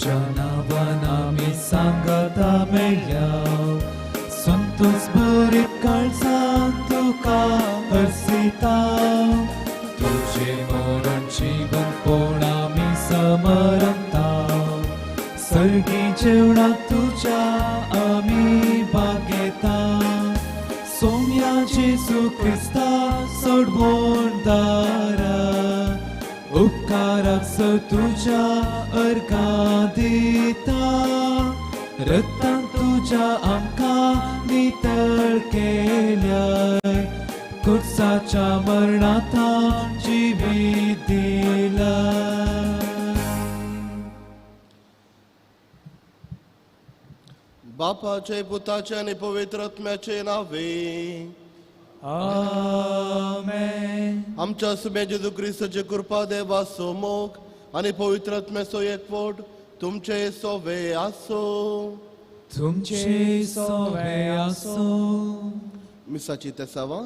तुज्या नांवान आमी सांगाता मेळ्या संतोष भरीत काळजान तुका हरसिता तुजें मरण जिवनपण आमी समरता सर्गी जेवणाक तुज्या आमी भागयता सोम्या जेजू क्रिस्ता सोडवणदारा उपकाराक सर तुज्या अर्घां दिता रक्तान तुज्या आमकां नितळ केल्याय कुर्साच्या मरणांत जिवीत दिलाय. बापाचे पुताचे आनी पवित्र आत्म्याचे नावे आमेन. आमच्या सुम्या जेजू क्रिस्ताचे कृपा देवाचो मोग आनी पवित्र आत्म्याचो एकवट तुमचे सोवे आसो. तुमचे सोवे आसो. मिसाची तेसावा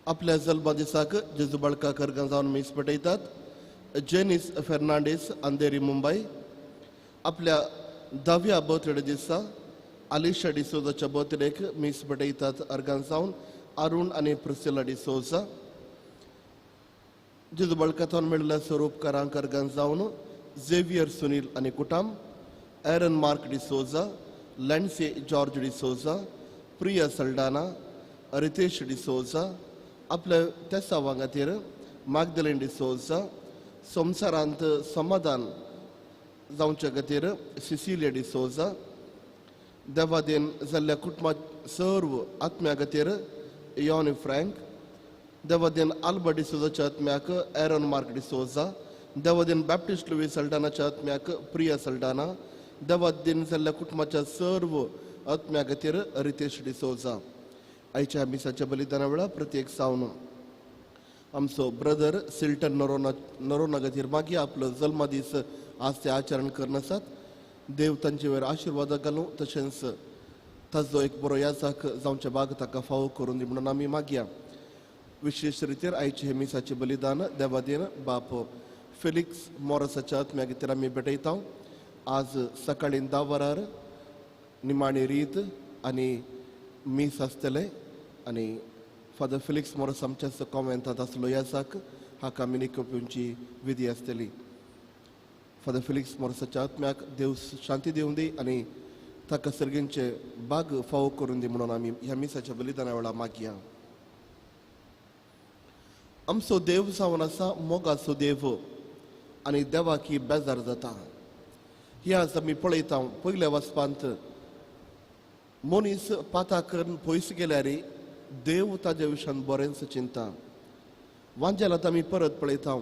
आपल्या जल्मा दिसाक जेजू बाळका करगां जावन मीस पेटयतात. जेनिस फेर्नांडीस अंधेरी मुंबय आपल्या धाव्या बर्थडे दिसा आलिशा डिसोजाच्या बर्थडेक मीस पेटयतात अर्गां जावन अरुण आनी प्रिसिला डिसोजा. जेजू बाळकाथावन मेळिल्ल्या स्वरूपकारांक अर्गां जावन झेवियर सुनील आनी कुटाम, एरन मार्क डिसोजा, लॅन्सी जॉर्ज डिसोजा, प्रिया सल्डाना, रितेश डिसोजा आपल्या तेसावां खातीर मागदलीन डिसोजा, संवसारांत समाधान जावचे खातीर सिसिलिया डिसोजा, देवादेन जाल्ल्या कुटुंबा सर्व आत्म्या खातीर यॉनी फ्रँक, देवादेन आल्बर्ट डिसोजाच्या आत्म्याक एरन मार्क डिसोजा, देवादेन बॅप्टिस्ट लुई सल्डानाच्या आत्म्याक प्रिया सल्डाना, देवादेन जाल्ल्या कुटुंबाच्या सर्व आत्म्या खातीर रितेश डिसोजा. आयच्या मिसाच्या बलिदाना वेळार प्रत्येक सावन आमचो ब्रदर सिल्टन नरोना नरोना खातीर मागीर आपलो जल्मदीस आज ते आचरण करून आसात. देव तांचे वयर आशिर्वाद घालूं तशेंच ताजो एक बरो याजाक जावचे भाग ताका फावो करून दी म्हणून आमी मागया. विशेश रितीर आयचे हे मिसाचें बलिदान देवादेन बाप फेलिक्स मोरसाच्या आत्म्या खातीर आमी भेटयता. आज सकाळी 10 वरार निमाणी रीत आनी मीस आसतलें आनी फादर फिलिक्स मोरस आमच्या कॉमेंटांत आसलो याजाक हाका आमी निकोवची विधी आसतली. फादर फिलिक्स मोरसाच्या आत्म्याक देव शांती दिवं दी आनी ताका सर्गींचे बाग फावो करून दी म्हणून आमी ह्या मिसाच्या बलिदाना वेळार मागया. आमचो देव जावन आसा मोगाचो देव आनी देवाकी बेजार जाता. ही आज आमी पळयता. पयल्या वाचपांत मनीस पाता करून पयस गेल्यार देव ताज्या विशयान बरेंच चिंता. वांजेलांत आमी परत पळयता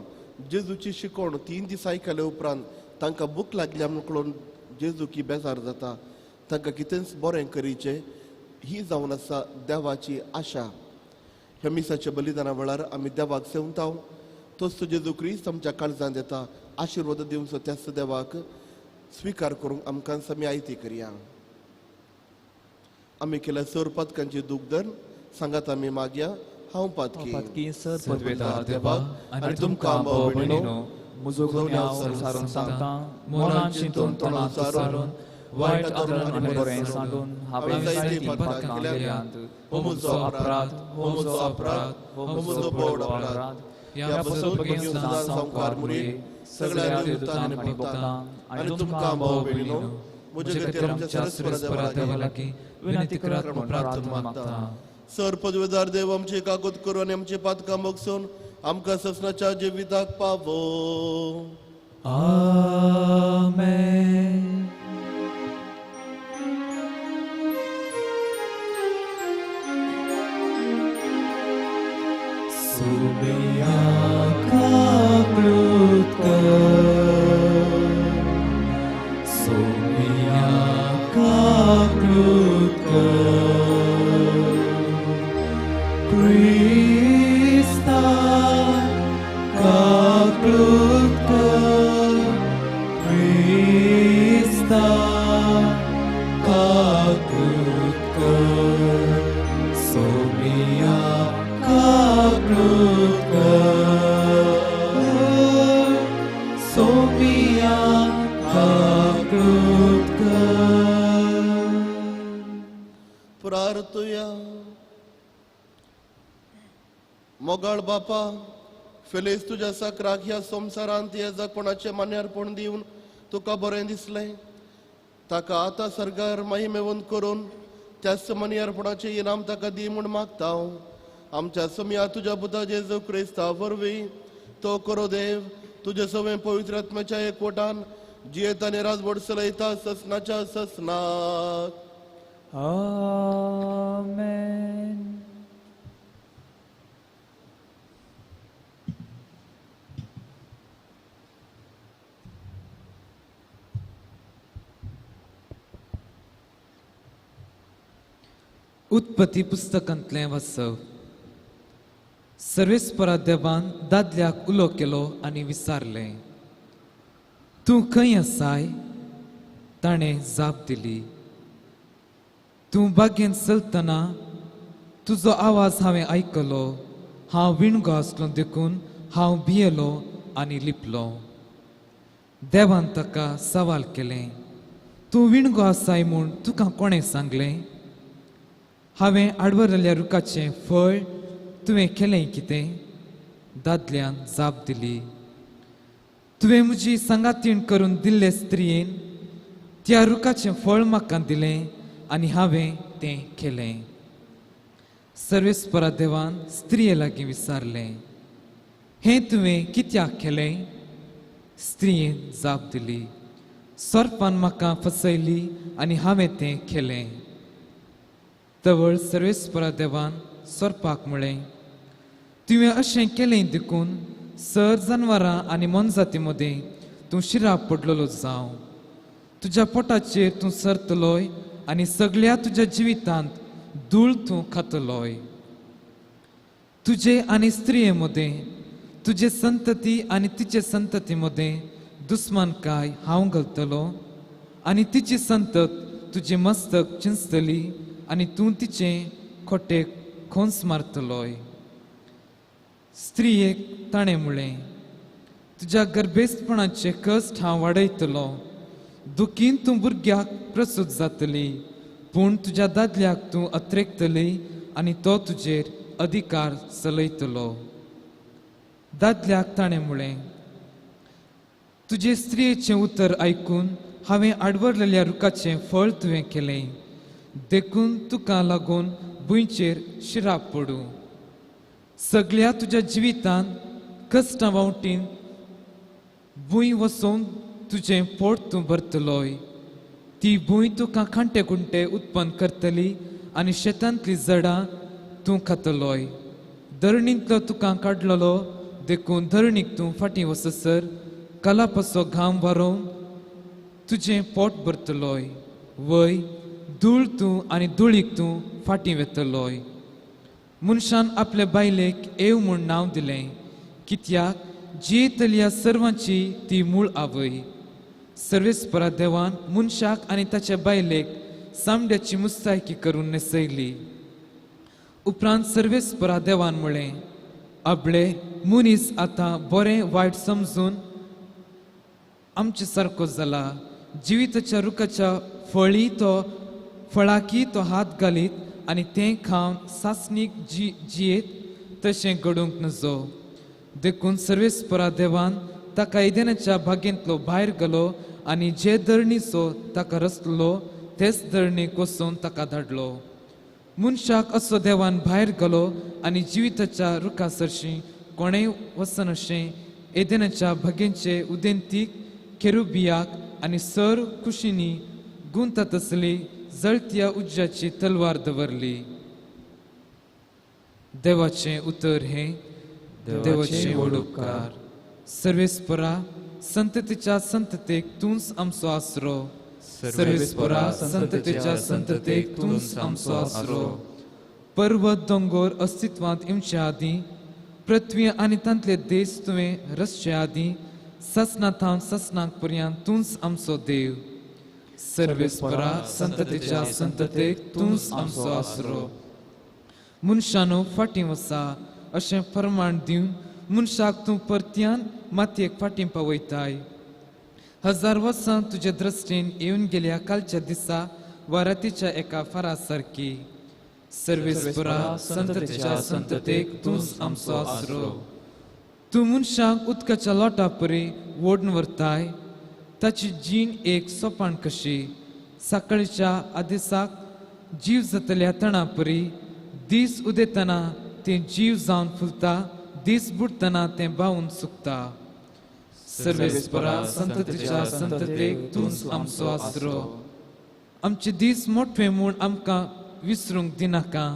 जेजूची शिकवण 3 दीस आयकल्या उपरांत तांकां भूक लागल्या म्हूण कळून जेजूकी बेजार जाता. तांकां कितेंच बरें करीचें ही जावन आसा देवाची आशा. ह्या मिसाच्या बलिदाना वेळार आमी देवाक सेवता. तोच जेजू क्रिस्त आमच्या काळजांत येता. आशिर्वाद दिवचो त्याच देवाक स्विकार करूंक आमकां आमी आयती करया. आमी केल्या सर पातकांची दुग्धन सांगात आमी मागया. हांव पातकी सर पदवेदार देवा आनी तुमकां भाव भयणीनो म्हजो गुन्यांव सारून सांगता. मनान चिंतून तोंडान सारून वायट आदरान आनी बरें सांडून हांवें जायतीं पातकां केल्यांत. हो म्हजो अपराध, हो म्हजो अपराध, हो म्हजो व्हड अपराध. ह्या पासून सदां सामकार मुरये सगळ्या देवतांक आनी भक्तांक आनी तुमकां भाव भयणीनो म्हजे खातीर आमच्या सर्वेस्परा देवा लागीं विनंती करात म्हूण प्रार्थना मागता. सर पदवेदार देव आमची कागद करून आनी आमची पातकां मोगसून आमकां ससनाच्या जिविताक पावो. आमेन. सुबिया काकृत कर, सुबिया काकृत कर, क्रिस्ता काकृत कर, क्रिस्ता काकृत कर, सोमिया काकृत कर, सोमिया प्रार्थुया. मोगाळ बापा, फेलेस तुज्या साकराक ह्या संवसारांत ह्या जगपणाचें मान्यार्पण दिवन तुका बरें दिसलें. ताका आतां सरकार महिमेवंत करून त्याच मान्यार्पणाचें इनाम ताका दी म्हूण मागता हांव. आमच्या समया तुज्या पुता जेजू क्रिस्ता वरवीं तो करो देव तुजे सवें पवित्र आत्म्याच्या एकवटान जियेता आनी राजवट चलयता ससनाच्या ससनाक. आमेन. उत्पत्ती पुस्तकांतलें वाचप. सर्वेस्परा देवान दादल्याक उलो केलो आनी विचारलें, तूं खंय आसाय? ताणें जाप दिली, तूं बागेंत चलतना तुजो आवाज हांवें आयकलो. हांव विणगो आसलो देखून हांव भियेलो आनी लिपलो. देवान ताका सवाल केलें, तूं विणगो आसाय म्हूण तुका कोणें सांगलें? हांवें आडवरलेल्या रुखाचें फळ तुवें केलें कितें? दादल्यान जाप दिली, तुवें म्हजी सांगातीण करून दिल्ले स्त्रियेन त्या रुखाचें फळ म्हाका दिलें आनी हांवें तें केलें. सर्वेस्परा देवान स्त्रिये लागीं विचारलें, हें तुवें कित्याक केलें? स्त्रियेन जाप दिली, सर्पान म्हाका फसयली आनी हांवें तें केलें. तवळ सर्वेस्परा देवान सर्पाक म्हळें, तुवें अशें केलें देखून सर जनवरां आनी मोनजाती मदें तूं शिराप पडलेलो जावं. तुज्या पोटाचेर तूं सरतलोय आनी सगळ्या तुज्या जिवितांत धूळ तूं खातलोय. तुजे आनी स्त्रिये मदें, तुजे संतती आनी तिचे संतती मदें दुस्मानकाय हांव घालतलो आनी तिची संतत तुजें मस्तक चिंचतली आनी तूं तिचें खोटेक खोंस मारतलोय. स्त्रियेक ताणें म्हळें, तुज्या गर्भेस्तपणाचे कश्ट हांव वाडयतलो. दुखीन तूं भुरग्याक प्रसूत जातली, पूण तुज्या दादल्याक तूं अत्रेकतली आनी तो तुजेर अधिकार चलयतलो. दादल्याक ताणें म्हळें, तुजे स्त्रियेचें उतर आयकून हांवें आडवरलेल्या रुखाचें फळ तुवें केलें, देखून तुका लागून भुंयचेर शिराप पडूं. सगळ्या तुज्या जिवितांत कश्टां वावटीन भूंय वसोवन तुजें पोट तूं भरतलोय. ती भूंय तुका खांटे खुंटे उत्पन्न करतली आनी शेतांतली जडां तूं खातलोय. धरणींतलो तुका काडलेलो देखून धरणीक तूं फाटीं वचसर कलापाचो घाम वारोवन तुजें पोट भरतलोय. वय धूळ तूं आनी धुळीक तूं फाटीं वेतलोय. मनशान आपले बायलेक एव म्हूण नांव दिलें, कित्याक जियेतल्या सर्वांची ती मूळ आवय. सर्वेस्परा देवान मनशाक आनी ताच्या बायलेक चामड्याची मुस्तायकी करून न्हेसयली. उपरांत सर्वेस्परा देवान म्हळें, आपले मनीस आतां बरें वायट समजून आमचे सारको जाला. जिविताच्या रुखाच्या फळी तो फळाकी तो हात घालीत आनी तें खावन सासणीक जियेत तशें घडूंक नजो. देखून सर्वेस्परा देवान ताका एदेनाच्या बागेंतलो भायर घालो आनी जे धरणीचो ताका रचलो तेच धरणीक वचून ताका धाडलो. मनशाक असो देवान भायर घालो आनी जिविताच्या रुखा सरशीं कोणेय वचनाशें एदेनाच्या बागेंचे उदेंतीक केरुबियाक आनी सर कुशींनी गुंता तसली जळत्या उज्याची तलवार दवरली. देवाचें उतर हें देवाचें व्हड उपकार. सर्वेस्परा संततीच्या संततेक तूंच आमचो आसरो. सर्वेस्परा संततीच्या संततेक तूंच आमचो आसरो. पर्वत दोंगोर अस्तित्वांत येवचे आदीं, पृथ्वी आनी तांतले देश तुवें रचचे आदीं, ससना थावन ससनाक पर्यंत तूंच आमचो देव. सर्वेस्परा संततीच्या संततेक तूंच आमचो आसरो. मनशानो फाटीं वचा अशें फर्माण दिवन मनशाक तूं परत्यान मातयेक फाटीं पावयताय. हजार वर्सां तुजे दृश्टीन येवन गेल्या कालच्या दिसा वा रातीच्या एका फारा सारकी. सर्वेस्परा संततेच्या संततेक तूंच आमचो आसरो. तूं मनशांक उदकाच्या लोटा परी ओडून व्हरताय. ताची जीण एक सोपाण कशी, सकाळच्या आदेसाक जीव जातल्या तणा परी. दीस उदेतना तें जीव जावन फुलता, दीस बुडटना तें बावून सुकता. सर्वेस्परा संततेच्या संततेक तूंच आमचो आसरो. आमचे दीस मोठे म्हूण आमकां विसरूंक दिनाका,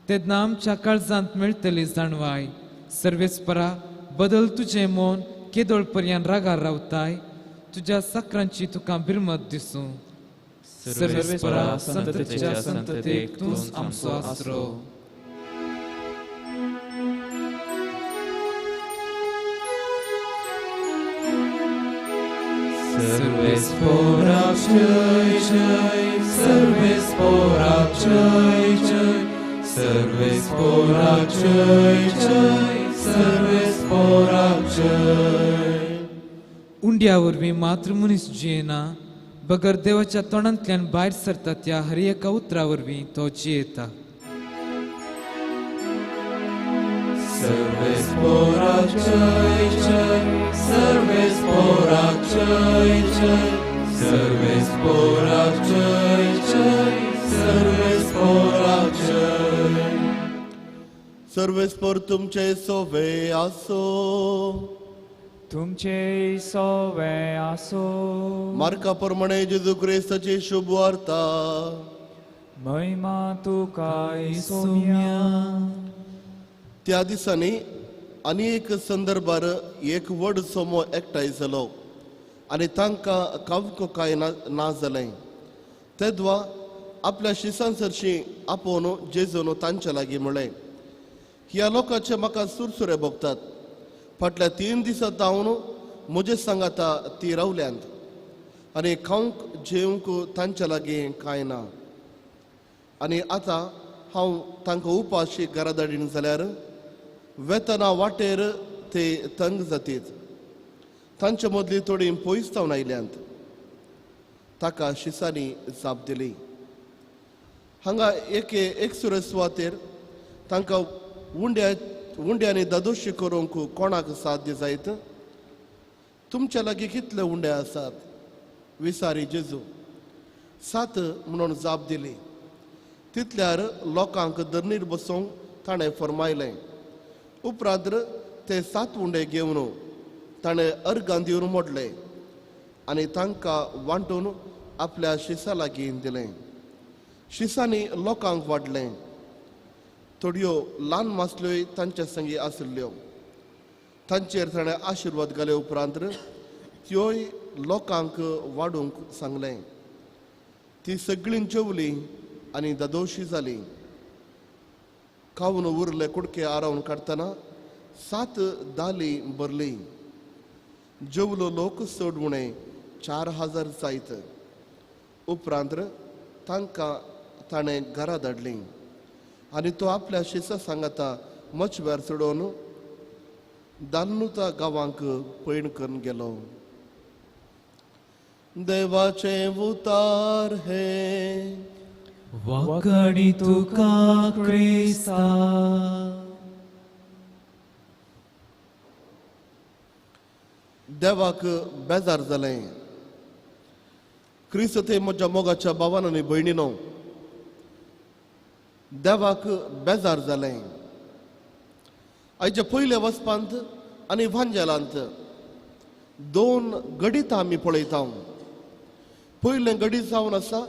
तेन्ना आमच्या काळजांत मेळटली जाणवाय. सर्वेस्परा बदल तुजें मन, केदोळ पर्यान रागार रावताय. तुज्या साकरांची तुका बिरमत दिसूं. सर्वेस्परा संततेच्या संततेक तूंच आमचो आसरो. सर्वेस्परा जय जय, सर्वेस्परा जय जय, सर्वेस्परा जय जय, सर्वेस्परा जय. उंड्या वरवीं मात्र मनीस जियेना, बगर देवाच्या तोंडांतल्यान भायर सरता त्या हर एका उतरा वरवीं तो जियेता. सर्वेस्परा जय जय, सर्वेस्परा जय जय, सर्वेस्परा जय जय, सर्वेस्परा जय. सर्वेस्पर तुमचे सोवे आसो, तुमचे सोवे आसो. मार्का प्रमाणे जेजू क्रिस्ताची शुभ वार्ता. महिमा तुका सोम्या. त्या दिसांनी आनी एक संदर्भार एक व्हड सोमो एकठांय जालो आनी तांकां खावंक कांय ना जालें. तेद्वा आपल्या शिसां सरशीं आपोवन जेजून तांच्या लागीं म्हणलें, ह्या लोकांचे म्हाका सुरसुरे भोगतात. फाटल्या 3 दिसां जावन म्हजे सांगाता ती रावल्यांत आनी खावंक जेवंक तांच्या लागीं कांय ना. आनी आतां हांव तांकां उपाशी घरा धाडीन जाल्यार वेतना वाटेर ते तंग जातीत. तांचे मदली थोडी पयस जावन आयल्यांत. ताका शिसांनी जाप दिली, हांगा एके एकसुरे सुवातेर तांकां उंड्यांनी दादोशी करूंक कोणाक साध्य जायत? तुमच्या लागीं कितले उंडे आसात? विसारी जेजू. 7 म्हणून जाप दिली. तितल्यार लोकांक धरणीर बसोवंक ताणें फर्मायलें. उपरांत ते 7 उंडे घेवन ताणें अर्गां दिवन मोडले आनी तांकां वांटून आपल्या शिसा लागीं दिलें. शिसांनी लोकांक वाडलें. थोड्यो ल्हान मासल्योय तांच्या संगी आशिल्ल्यो. तांचेर ताणें आशिर्वाद घाले उपरांत त्योय लोकांक वाडूंक सांगलें. ती सगळीं जेवलीं आनी दादोशी जाली. खावन उरले कुडके आरावन काडटना 7 दाली भरली. जेवलो लोक चड उणें 4000 जायत. उपरांत तांकां ताणें घरा धाडलीं आनी तो आपल्या शिसा सांगाता मचव्यार चडोवन दान्नुता गांवांक पयण करून गेलो. देवाचें उतार हे वाकडी तुका क्रिस्ता. देवाक बेजार जालें. क्रिस्त ते म्हज्या मोगाच्या भावान आनी भयणीनो, देवाक बेजार जालें. आयच्या पयल्या वचपांत आनी वांजेलांत 2 गणितां आमी पळयता. पयलें गणीत जावन आसा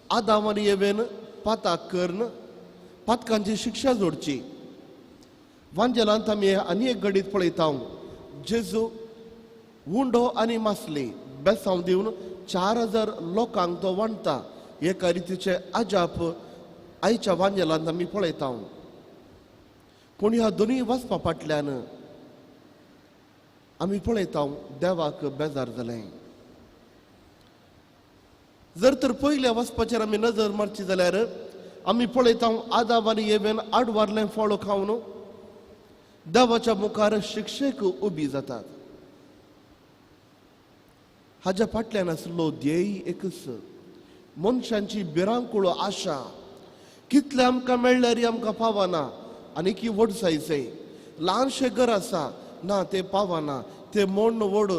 आदाम आनी एवेन पाताक करून पातकांची शिक्षा जोडची. वांजेलांत आमी आनी एक गणीत पळयता. जेजू उंडो आनी मासली बेसांव दिवन 4000 लोकांक तो वांटता. एका रितीचे अजाप आयच्या वांजेलांत आमी पळयता. पूण ह्या दोनूय वचपा फाटल्यान आमी पळयता देवाक बेजार जालें. जर तर पयल्या वचपाचेर आमी नजर मारची जाल्यार आमी पळयता आदाम आनी एवेन आडवारलें फळ खावन देवाच्या मुखार शिक्षेक उबी जातात. हाज्या फाटल्यान आसलो ध्येय एकच, मनशांची भिरांकूळ आशा. कितलें आमकां मेळ्ळ्यार आमकां पावना आनी की व्हड जायचे. ल्हानशें घर आसा ना तें पावना, तें मोड व्हड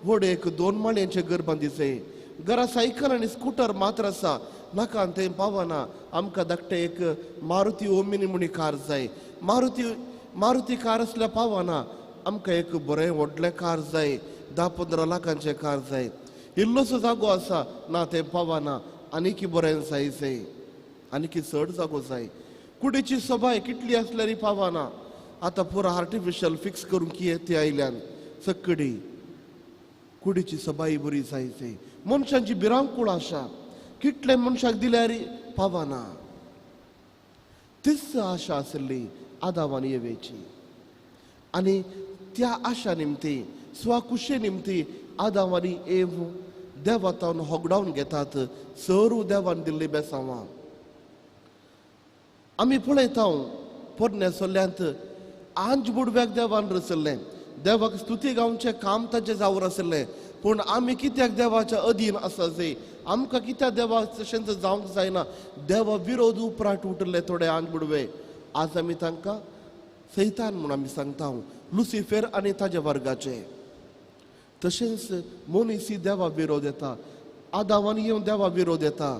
व्हड एक 2 माळयांचें घर बांदिचें. घरा सायकल आनी स्कुटर मात्र आसा, नाका तें पावना. आमकां धाकटें एक मारुती ओमिनी म्हणी कार जाय. मारुती कार आसल्यार पावना, आमकां एक बरें व्हडलें कार जाय, 10-15 लाखांचें कार जाय. इल्लोसो जागो आसा ना तें पावना, आनीक बरें जाय जाय, आनीक चड जागो जाय. कुडीची सबाय कितली आसल्यार पावना, आतां पुरो आर्टिफिशियल फिक्स करूंक कितें ते आयल्यान सक्कडी कुडीची सबाय बरी जाय जाय. मनशांची भिरांकूळ आशा कितले मनशाक दिल्यार पावना. तीच आशा आशिल्ली आदाव आनी एवेची आनी त्या आशा निमती स्वाकुशे निमती आदाव आनी एव देवातावन होगडावन घेतात सरू देवान दिल्ली बेसांवां. आमी पळयता पोरण्या सल्ल्यांत आंज बुडव्याक देवान रचल्लें, देवाक स्तुती गावचें काम ताचें जावन आशिल्लें. पूण आमी कित्याक देवाच्या अधीन आसा जाय, आमकां कित्याक देवा तशेंच जावंक जायना. देवा विरोध उपराट उठले थोडे आंज बुडवे. आज आमी तांकां सैतान म्हूण आमी सांगता, लुसिफेर आनी ताज्या वर्गाचे. तशेंच मनीस देवा विरोध येता, आदावान येवन देवा विरोध येता,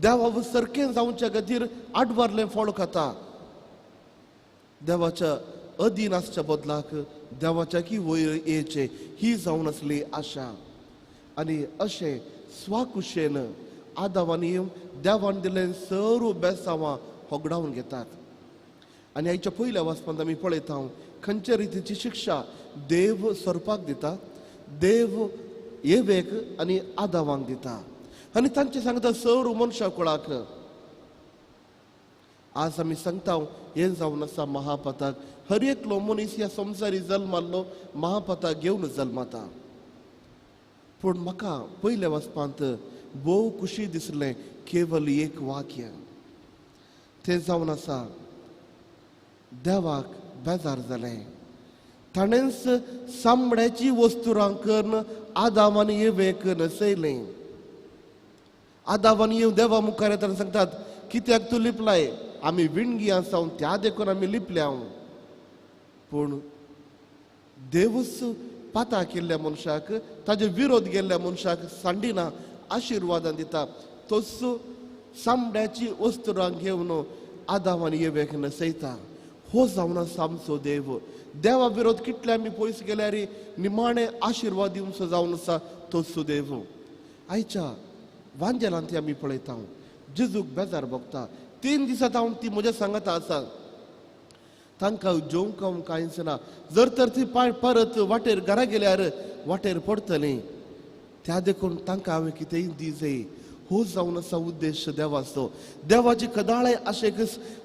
देवा सारकें जावच्या खातीर आडवारलें फळ खाता. देवाच्या अधीन आसच्या बदलाक देवाच्या की वयर येचें ही जावन आसली आशा. आनी अशें स्वाकुशेन आदावान येवन देवान दिलें सर्व बेसांवां होगडावन घेतात. आनी आयच्या पयल्या वाचपांत आमी पळयता खंयच्या रितीची शिक्षा देव सोरपाक दिता, देव एवेक आनी आदावांक दिता आनी तांचे सांगता सर्व मनशा कुळाक. आज आमी सांगता हें जावन आसा महापातक. हर एकलो मनीस ह्या संवसारी जल्माल्लो महापातक घेवन जल्माता. पूण म्हाका पयल्या वाचपांत भोव खुशी दिसलें केवल एक वाक्य, तें जावन आसा देवाक बेजार जालें, ताणेंच सांबड्याची वस्तुरां करून आदाव आनी एवेक नसयलें. आदाव आनी एव देवा मुखार येतना सांगतात कित्याक तूं लिपलाय, आमी विणगी आसा त्या देखून आमी लिपल्या. पूण देवूच पाता केल्ल्या मनशाक, ताजे विरोध गेल्ल्या मनशाक सांडिना, आशिर्वादान दिता. तोच सांबड्याची वस्तुरां घेवन आदाव आनी एवेक नसयता. हो जावन आसा आमचो देव. देवा विरोध कितले आमी पयस गेल्यार निमाणे आशिर्वाद दिवचो जावन आसा तोच देव. आयच्या वांजेलांत आमी पळयता जेजूक बेजार भोगता. 3 दिसां हांव ती म्हज्या सांगाता आसा, तांकां जेवंक हांव कांयच ना, जर तर ती परत वाटेर घरा गेल्यार वाटेर पडटली, त्या देखून तांकां हांवें कितेंय दी जाय. हो जावन आसा उद्देश देवाचो. देवाची कदाळे आशेक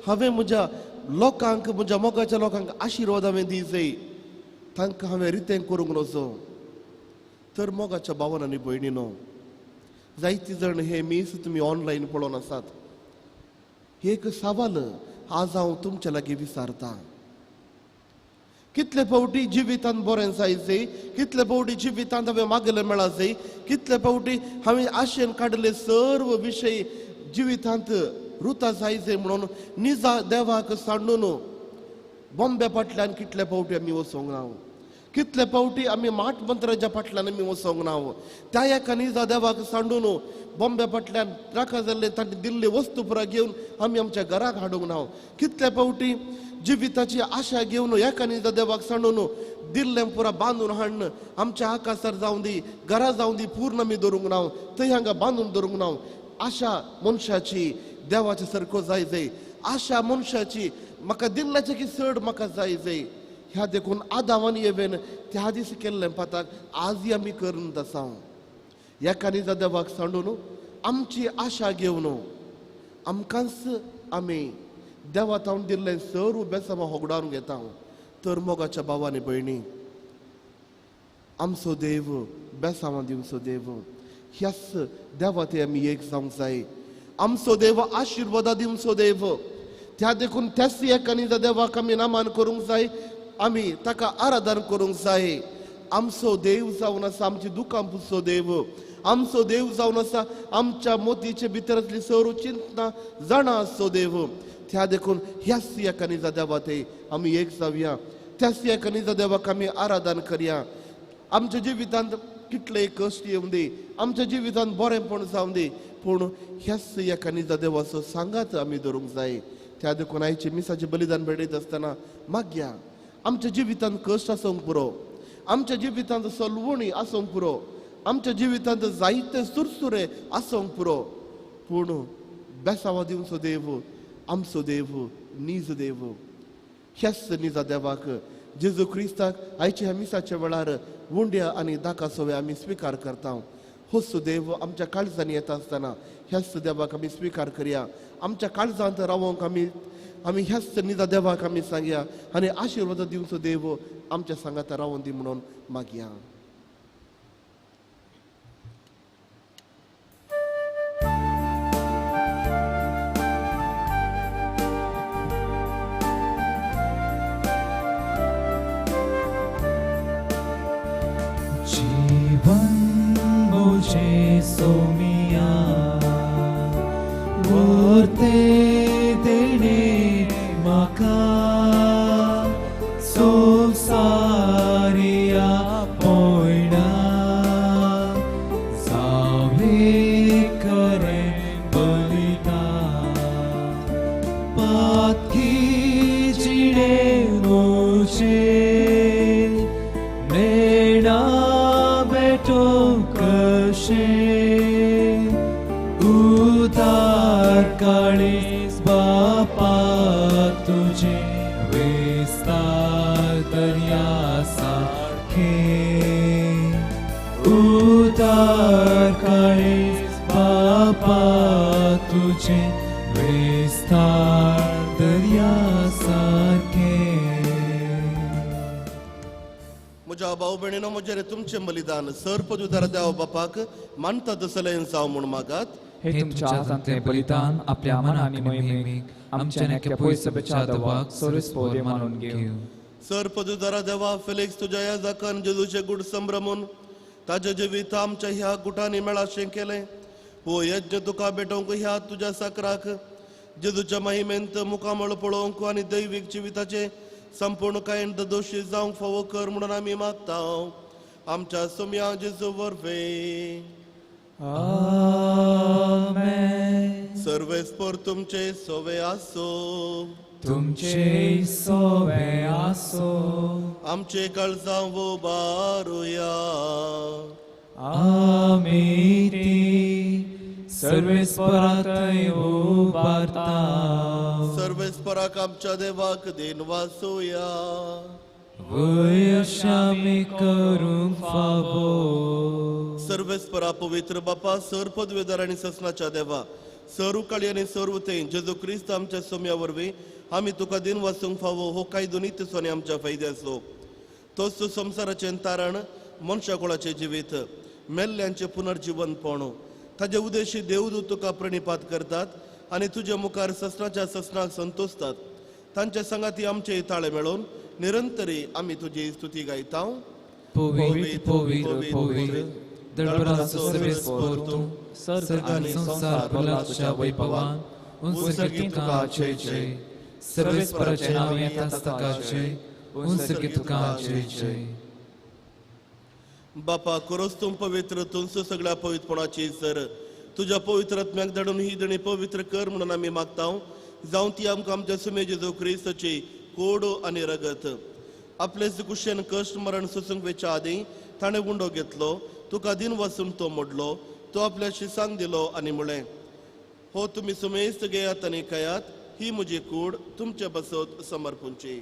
हांवें म्हज्या लोकांक, म्हज्या मोगाच्या लोकांक आशिर्वाद हांवें दी जाय, तांकां हांवें रितें करूंक नजो. तर मोगाच्या भावान आनी भयणीनो, जायती जाण हे मीस तुमी ऑनलायन पळोवन आसात. एक सवाल आज हांव तुमच्या लागीं विचारता, कितले फावटी जिवितांत बरें जाय जाय, कितले फावटी जिवितांत हांवें मागलें मेळा जाय, कितले फावटी हांवें आशेन काडले सर्व विशय जिवितांत रुता जाय जाय म्हणून निजा देवाक सांडून बॉम्बे फाटल्यान कितले फावटी आमी वचोंक ना, कितले फावटी आमी माट मंत्राच्या फाटल्यान आमी वचोंक ना. त्या एका निजा देवाक सांडून बॉम्बे फाटल्यान नाका जाल्ले तांणी दिल्ले वस्तू पुरा घेवन आमी आमच्या घराक हाडूंक ना. कितले फावटी जिविताची आशा घेवन एका निजा देवाक सांडून दिल्लें पुरा बांदून हाडून आमच्या आकासार जावं दी, घरा जावं दी, पूर्ण आमी दवरूंक ना, थंय हांगा बांदून दवरूंक ना. आशा मनशाची देवाचे सारको जाय जाय, आशा मनशाची म्हाका दिल्ल्याचें की चड म्हाका जाय जाय. ह्या देखून आदाव आनी एवेन त्या दीस केल्लें पाताक आजय आमी करून आसा. एका निजा देवाक सांडून आमची आशा घेवन आमकांच आमी देवा तावन दिल्लें सर्व बेसांवां होगडावन घेता. तर मोगाच्या भावा आनी भयणी, आमचो देव बेसांवां दिवचो देव, ह्याच देवा ते आमी एक जावंक जाय. आमचो देव आशिर्वादा दिवचो देव, त्या देखून त्याच एका निजा देवाक आमी नामान करूंक जाय, आमी ताका आराधन करूंक जाय. आमचो देव जावन आसा आमची दुकां पुसचो देव, आमचो देव जावन आसा आमच्या मोतीचे भितरांतली सर्व चिंतना जाणा आसचो देव. त्या देखून ह्याच एका निजा देवा ते आमी एक जावया, त्याच एका निजा देवाक आमी आराधन करया. आमच्या जिवितांत कितले कश्ट येवं दी, आमच्या जिवितांत बरेंपण जावं दी, पूण ह्याच एका निजा देवाचो सांगात आमी धरूंक जाय. त्या देखून आयचे मिसाचें बलिदान भेटयत आसतना मागया, आमच्या जिवितांत कश्ट आसूंक पुरो, आमच्या जिवितांत सलवणी आसूंक पुरो, आमच्या जिवितांत जायते सुरसुरे आसूंक पुरो, पूण बेसावा दिवचो देव आमचो देव नीज देव. ह्याच निजा देवाक जेजू क्रिस्ताक आयच्या ह्या मिसाच्या वेळार उंड्या आनी दाका सोवे आमी स्विकार करता. होच देव आमच्या काळजांनी येता आसतना ह्याच देवाक आमी स्विकार करया. आमच्या काळजांत रावोंक आमी आमी ह्याच निजा देवाक आमी सांगया आनी आशिर्वाद दिवचो देव आमच्या सांगाता रावोन दी म्हणून मागया. जीवन मुझे सोमिया वर्ते देणे माका संसारिया पोयणा जावे करे बलिता पातकी जिणे मुझे नेणा बेटो कशे उदार काळीज बापा तुझे विस्तार दर्या सारखे उदार काळीज बापा तुझे विस्तार दर्या सारखे. म्हज्या भाव भयणीनो, म्हजेर तुमचें बलिदान सर पदवीदार देव बापाक मानता तसलें जावं म्हूण मागात. हे तुमच्या हातांतलें बलिदान आपल्या मना आनी मोहिमेक आमच्या नेक्या पयसपेच्या देवाक सोरेस्पोर मानून घेवं. सर पदवीदारा देवा, फेलिक्स तुज्या ह्या जाकान जेजूचें गूढ संभ्रमून ताज्या जिवीत आमच्या ह्या गुटांनी मेळाशें केलें. हो यज्ञ तुका भेटोवंक ह्या तुज्या साकराक जेजूच्या महिमेंत मुखामळ पळोवंक आनी दैवीक जिविताचें संपूर्ण कायन दोशी जावंक फावो कर म्हणून आमी मागता. आमच्या सोम्या जेजू वरवीं. आमेन. सर्वेस्पर तुमचे सोवे आसो, तुमचे सोवे आसो. आमचे काळजां उबारुया. आमी ती सर्वेस्परांतय उबारता. सर्वेस्पराक आमच्या देवाक then वासुया. वय आमी करूंक फावो. सर्वेस्परा पवित्र बापा, सर पदवेदार आनी ससनाच्या देवा, सर्व काळी आनी सर्व थंय जेजू क्रिस्त आमच्या सोम्या वरवीं आमी तुका दिन वासूंक फावो हो कायदो नित्य आनी आमच्या फायद्याचो. तोच संवसाराचें तारण, मनशा कुळाचें जिवीत, मेल्ल्यांचें पुनर्जिवनपण, ताजे उद्देशी देवदूत तुका प्रणिपात करतात आनी तुजे मुखार ससनाच्या ससनाक संतोषतात. तांच्या संगाती आमचे ताळे मेळोवन निरंतरी आमी तुजी स्तुती गायता. पवित्र पवित्र पवित्र दळबराचो सर्वेस्पर तूं, सर्ग आनी संवसार भरला तुज्या वैभवान. उंसर्गी तुका जय जय. सर्वेस्पराचें नांव येता तुका जय. उंसर्गी तुका जय जय. बापा, खरोच तूं पवित्र, तुमचो सगळ्या पवित्रपणाची सर तुज्या पवित्र आत्म्याक धाडून ही देणी पवित्र कर म्हणून आमी मागता. जावं ती आमकां आमच्या सुमे जेजू क्रिस्ताची कोड आनी रगत. आपले कुशेन कश्ट मरण सोसूंक वेच्या आदीं ताणें उंडो घेतलो, तुका दिन वासून तो मोडलो, तो आपल्या शिसांक दिलो आनी म्हळें, हो तुमी सुमेस्त घेयात आनी खायात, ही म्हजी कूड तुमचे बसत समर्पूंची.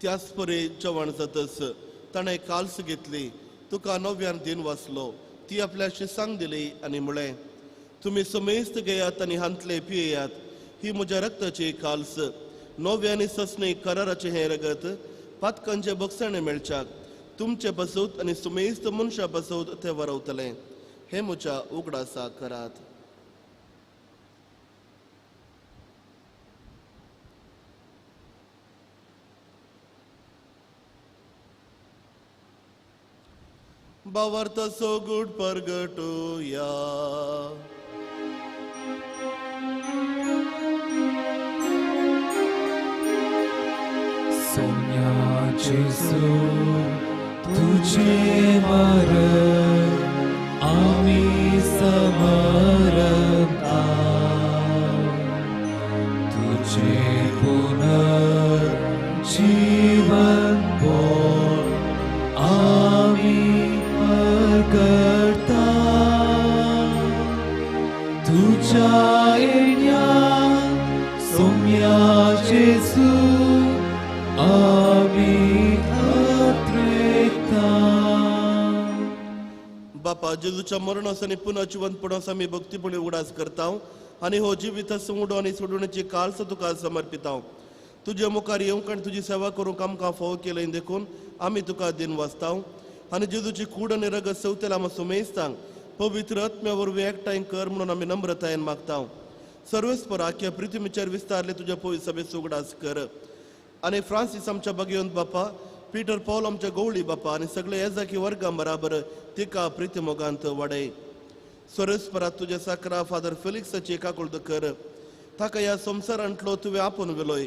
त्याच परी जेवण जातच ताणें काल्स घेतली, तुका नव्यान दिन वाचलो, ती आपल्या शिसांक दिली आनी म्हळें, तुमी समेस्त घेयात आनी हांतले पियेयात, ही म्हज्या रक्ताची काल्स, नव्या आनी ससणी कराराचें हें रगत पातकांचे बक्षाणे मेळच्याक तुमचे बसोत आनी सुमेस्त मनशां बसोत तें वरवतलें. हें म्हज्या उगडासा करात. भावार्थ सोगूट परगटुया. सोम्या जेजू तुझे मरण आमी समरता, तुझे पुनर्जीवन बोल आमी परगटता, तुझ्या येण्या सोम्या जेजू आमी अत्रेता. बापा जेजूच्या मरणास आनी पुनर्जिवंतपणास आमी भक्तीपणी उगडास करता आनी हो जिवीत उडो आनी सोडवण्याची काळस तुका समर्पिता. तुजे मुखार येवंक आनी तुजी सेवा करूंक आमकां फावो केलें देखून आमी तुका दिन वाचता आनी जेजूची कूड आनी रगत सवतेला आमकां सुमेस्तांक पवित्र आत्म्या वरवीं एकठांय कर म्हणून आमी नम्रतायेन मागता. सर्वेस्पर आख्या पृथ्वीचेर विस्तारले तुज्या पवित्र सभेचो उगडास कर आनी फ्रांसीस आमच्या बगेवन बापा, पीटर पॉल आमच्या गवळी बापा आनी सगळे येजाकी वर्गां बराबर तिका प्रितीमोगांत वाडय. सर्वेस्परात तुज्या साकरा फादर फिलिक्साची काकुळट कर, ताका ह्या संवसारांतलो तुवें आपोवन व्हेलोय.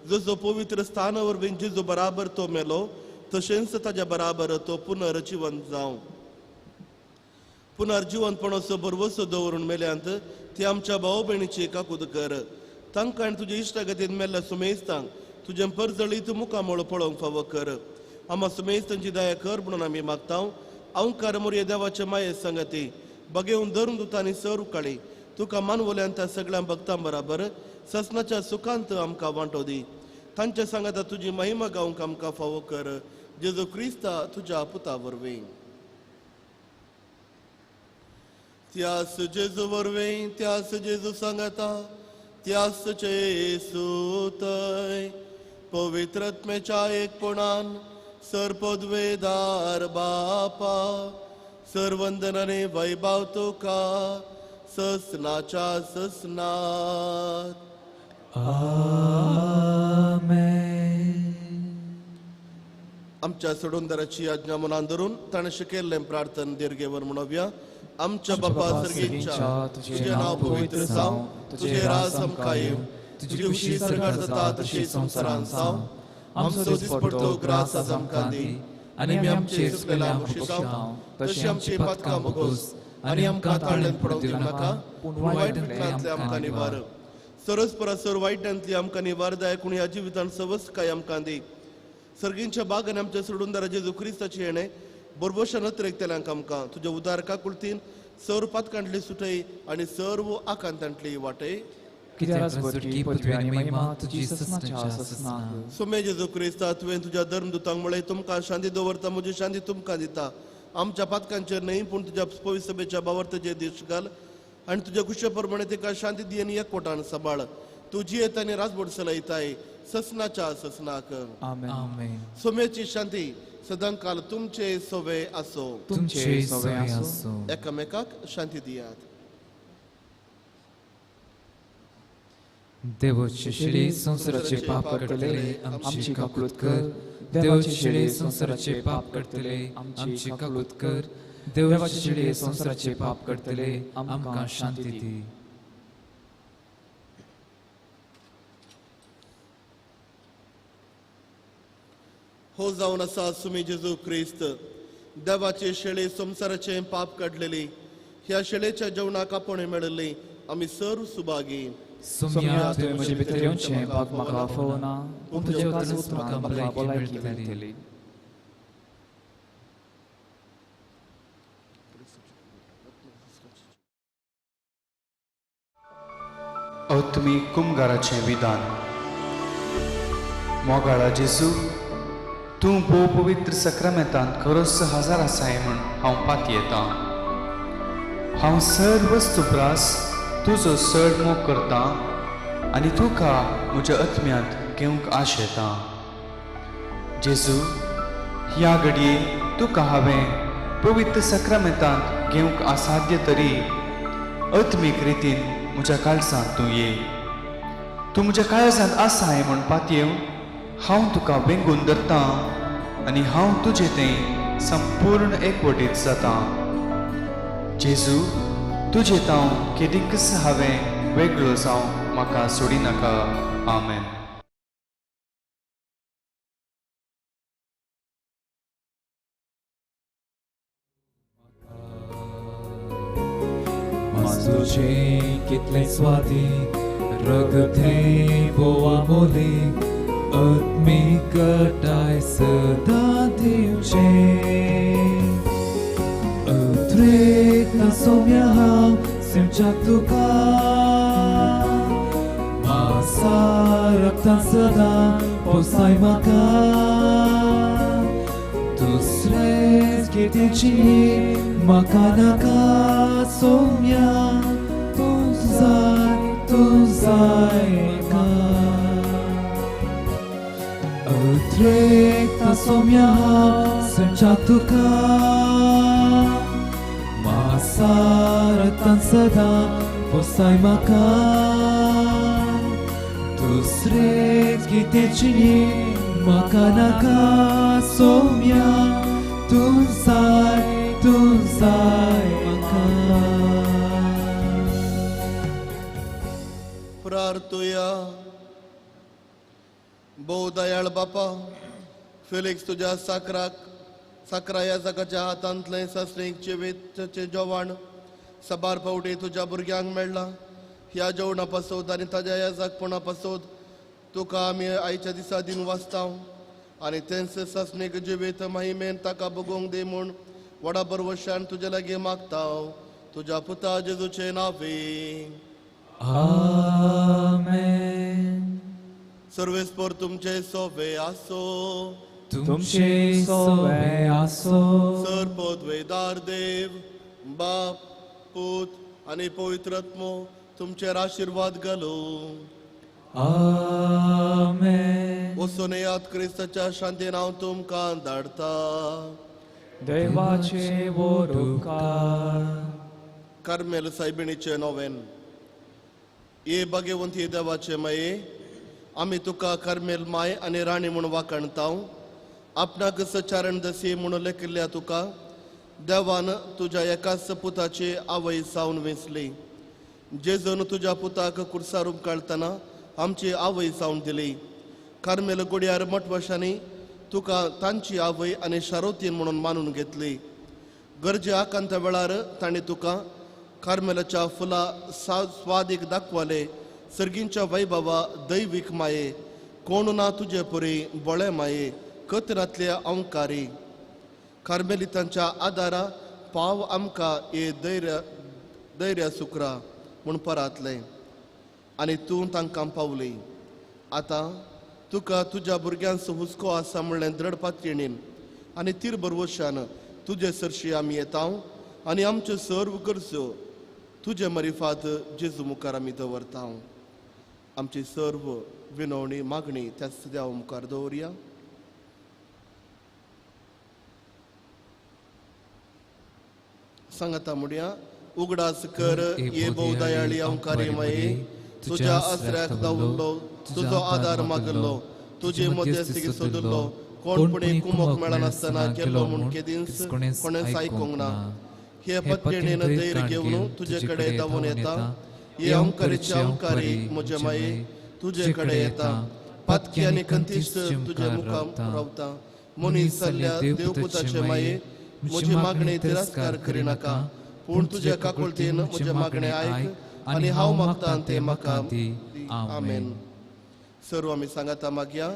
जसो पवित्र स्थाना वरवीं जेजू बराबर तो मेलो तशेंच ताज्या बराबर तो पुनर्जिवंत जावं. पुनर्जिवंतपणाचो भरवसो दवरून मेल्यांत ती आमच्या भाव भयणीची काकूत कर. तांकां आनी तुज्या इश्टागतीन मेल्ल्या सुमेस्तांक तुजें परजळीत मुखामळ पळोवंक फावो कर. आमा सुमेस्तांची दया कर म्हणून आमी मागता. अंकार मोरये देवाचे माये संगती बगेवन धरून दुता आनी सर उकाळी तुका मानवल्यान त्या सगळ्या भक्तां बराबर ससनाच्या सुखांत आमकां वांटो दी. तांच्या सांगाता तुजी महिमा गावंक आमकां फावो कर. जेजू क्रिस्ता तुज्या पुता वरवीं. त्यास जेजू वरवीं, त्यास जेजू सांगाता, त्यास जेसूतय पवित्र आत्म्याच्या एकपणान सर्पद्वेदार बापा सर्वंदनाने वैभव तुका ससनाच्या ससनात. आमेन. आमच्या सोडूनदाराची आज्ञा मनान धरून ताणें शिकयल्लें प्रार्थन दीर्घेवर म्हणोवया. आमच्या बापा सर्गीच्या, तुजें नांव पवित्र जावं, तुजें राज आमकां येवं, तुजी खुशी स्वर्गार जाता तशी संवसारांत जावं. आमचो दिसपडतो ग्रास आज आमकां दी आनी आमी आमचे चुकलेल्या बक्षिसांव तशी आमची पातकां भोगोस आनी आमकां ताळ्यांत पडोवंक दिवं नाका, पूण वायटांतले आमकां निवार. सरस परसर वायटांतली आमकां निवार दाय, कोण ह्या जिवितांत सवसकाय आमकां दी. सर्गींच्या बागान आमच्या सोडूनदारा जेजू क्रिस्ताची येणें बरबोशा नत्रेकतल्यांक आमकां तुज्या उदार काकुळतीन सर्व पातकांतली सुटय आनी सर्व आकांतांतली वाटय. सोमे जेजू क्रिस्ता, तुवें तुज्या धर्मदूतांक म्हळें, तुमकां शांती दवरता, म्हजी शांती तुमकां दिता. आमच्या पातकांचेर न्हय पूण तुज्या पवित्र सभेच्या भावार्थाचेर दीश घाल आनी तुज्या खुशे प्रमाणे तिका शांती दी आनी एकवटान सांबाळ. तूं जियेता आनी राजबोट चलयताय ससनाच्या ससनाक. आमेन. सोम्याची शांती सदांकाल तुमचे सोवे आसो. तुमचे सोवे आसो. एकामेकाक शांती दियात. देवाचे शिळे संवसाराचे पाप काडटले आमची काकूत कर. देवाचे शिळे संवसाराचे पाप काडटले आमची काकूत कर. देवाचे शिळे संवसाराचे पाप काडटले आमकां शांती दी. हो जावन आसा सुमी जेजू क्रिस्त, देवाचे शेळे संवसाराचे पाप काडलेली, ह्या शेळेच्या जेवणाक आपोवणें मेळिल्ली आमी सर्व सुभागी. सोम्या, तुवें म्हजे भितर येवचें भाग म्हाका फावना, पूण तुज्या उतरान म्हाका भलायकी मेळटली. अत्मी कुमगाराचें विधान. मोगाळा जेजू, तूं भोव पवित्र सक्रामेंतांत खरोच हजार आसाय म्हूण हांव पातयेतां. हांव सर्व वस्तू प्रास तुजो चड मोग करतां आनी तुका म्हज्या आत्म्यांत घेवंक आशेतां. जेजू, ह्या घडये तुका हांवें पवित्र सक्रामेंतांत घेवंक असाध्य तरी आत्मीक रितीन म्हज्या काळजांत तूं ये. तूं म्हज्या काळजांत आसाय म्हूण पातयेवन हांव तुका वेंगून धरतां आनी हांव तुजें तें संपूर्ण एकवटीत जाता. जेजू, तुजे तांव केदीकच हांवें वेगळो जावं म्हाका सोडिनाका. आमेन. तुझे कितले स्वादीक रगते बोवा मोलीक आत्मिकताय सदां दिवचे. उतरेकता सोम्या हांव सिमच्याक तुका मासा रगतान सदां पोसाय म्हाका. दुसरेंच कितेंची म्हाका नाका सोम्या, तूं जाय तूं जाय म्हाका. उतरेकता सोम्या हांव सिमच्याक तुका मासा रगतान सदां पोसाय म्हाका. दुसरेंच कितेंची म्हाका नाका सोम्या, तूं जाय तूं जाय म्हाका. प्रार्थुया. भोव दयाळ बापा, फिलिक्स तुज्या साकराक साकरा ह्या जगाच्या हातांतलें सासणीक जिवीतचें जेवण साबार फावटी तुज्या भुरग्यांक मेळ्ळां. ह्या जेवणा पासत आनी ताज्या ह्या जागपणा पासत तुका आमी आयच्या दिसा दिन वाचता आनी तेंच सासणीक जिवीत महिमेन ताका बगोवंक दी म्हूण व्हडा बरवशान तुजे लागीं मागता, तुज्या पुता जेजूचे नांवे. आमेन. सर्वेस्पर तुमचे सोवे आसो, तुमचे सोवे आसो. सर पदवेदार देव बाप पूत आनी पवित्र आत्मो तुमचेर आशिर्वाद घालू. आमेन. वचून येयात, क्रिस्ताच्या शांतीन हांव तुमकां धाडटा. देवाचे व्हड उपकार. कार्मेल सायबिणीचे नोवेन. ये भाग्यवंती देवाचे माये, आमी तुका कार्मेल माय आनी राणी म्हूण वाखाणता. आपणाक सचारण दसी म्हूण लेखिल्ल्या तुका देवान तुज्या एकाच पुताची आवय जावन वेंचली. जेजून तुज्या पुताक कुर्सार उपकाळतना आमची आवय जावन दिली. कार्मेल गुड्यार मठवशांनी तुका तांची आवय आनी शारोतीन म्हणून मानून घेतली. गरजे आकांता वेळार तांणी तुका कार्मेलाच्या फुलां स्वादीक दाखवले. सर्गींच्या वैभवा दैवीक माये, कोण ना तुजे परी बोळे माये, कतरांतल्या अंकारी. कार्मेलितांच्या आदारा पाव आमकां हे धैर्य धैर्य सुकरा म्हूण परातलें आनी तूं तांकां पावली. आतां तुका तुज्या भुरग्यांचो हुस्को आसा म्हणलें दृढ पातयेणीन आनी तीर बरवशान तुजे सरशी आमी येता आनी आमच्यो सर्व गरजो तुजे मरिफात जेजू मुखार आमी दवरता. आमची सर्व विनवणी मागणी त्याच देवा मुखार दवरया. सांगता म्हणया, उगडास कर ये भोव दयाळी अंकारी माये, तुज्या आसऱ्याक दावल्लो, तुजो आदार मागल्लो, तुजे मध्यस्थी सोदल्लो, कोणपणी कुमक मेळनासतना केलो म्हूण केदींच कोणेंच आयकूंक ना. हे पत्नीन धैर्य घेवन तुजे कडेन धांवून येता. हे अंकारीचे अंकारी म्हजे माये तुजे कडेन येता. पातकी आनी खंतीस्त तुजे मुखार रावता. मनीस जाल्ल्या देवपुताचे माये म्हजी मागणी तिरस्कार करिनाका, पूण तुज्या काकुळतेन म्हजें मागणें आयक आनी हांव मागता तें म्हाका दी. आमेन. सर्व आमी सांगाता मागया.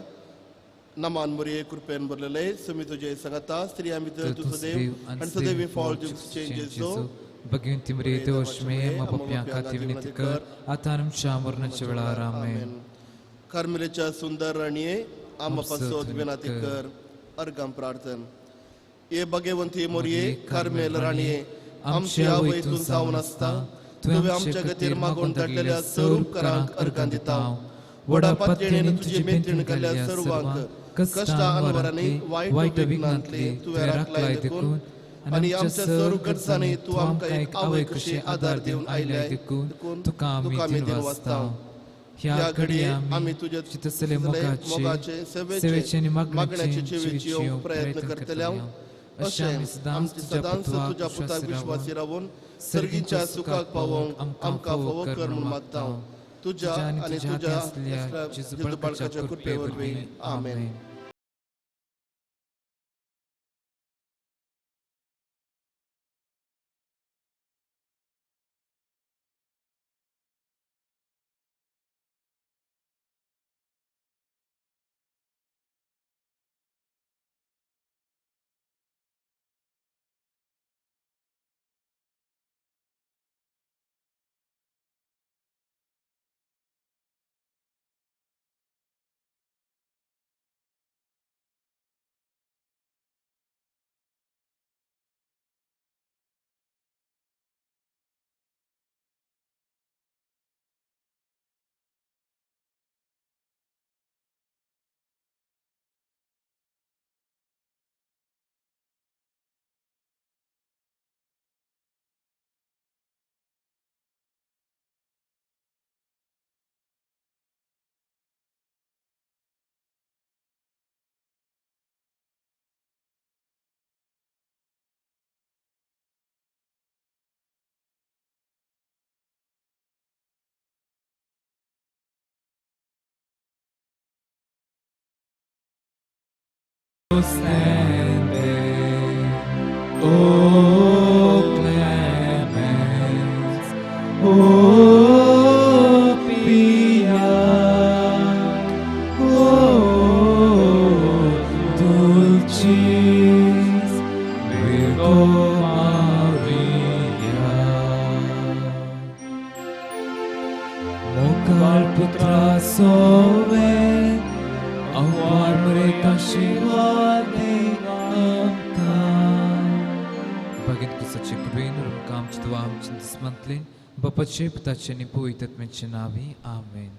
नमान मोरये कृपेन भरलेले सुमी तुजे सांगाता, स्त्रियां भितर तूं सदैव आनी सदैव फळ दिवचें जेजू. भगवंती मरिये देवश्मे पाप्यां खातीर विनंती कर, आतां आमच्या मरणाच्या वेळार. आमेन. कार्मेलीच्या सुंदर राणये आमा पासत विनंती कर. अर्घम प्रार्थन. ये भगवंती मोरये कार्मेल राणये, आमची आवय तूं जावन आसता, तुवें आमच्या खातीर मागून धाडलेल्या सर्व उपकारांक अर्घां दिता. व्हडा पातयेणेन तुजी मेंत्रीण केल्ल्या सर्वांक कश्टां अनवरांनी वायट विघ्नांतली तुवें राखलाय देखून आनी आमच्या सर्व गरजांनी तूं आमकां एक आवय कशी आदार दिवन आयल्याय देखून तुका आमी दिन वाचता. ह्या घडये आमी तुजे मोगाचे सेवेचे आनी मागण्याचे जिवेची येवंक प्रयत्न करतले. अशें आमी सदांच तुज्या पुताक विश्वासी रावून सर्गीच्या सुखाक पावोवंक आमकां फावो कर म्हूण मागता तुज्या आनी तुज्या जेजू बाळकाच्या कृपे वरवीं. आमेन. Stand there, O clement, O pia, O dulcis Virgo Maria. Mokal putra sove, awar mereka shiwade amka. Bagit kusache krupin rumkam chitwam chintismantlin, bapache pitache nipu itatmenche navi. Amen.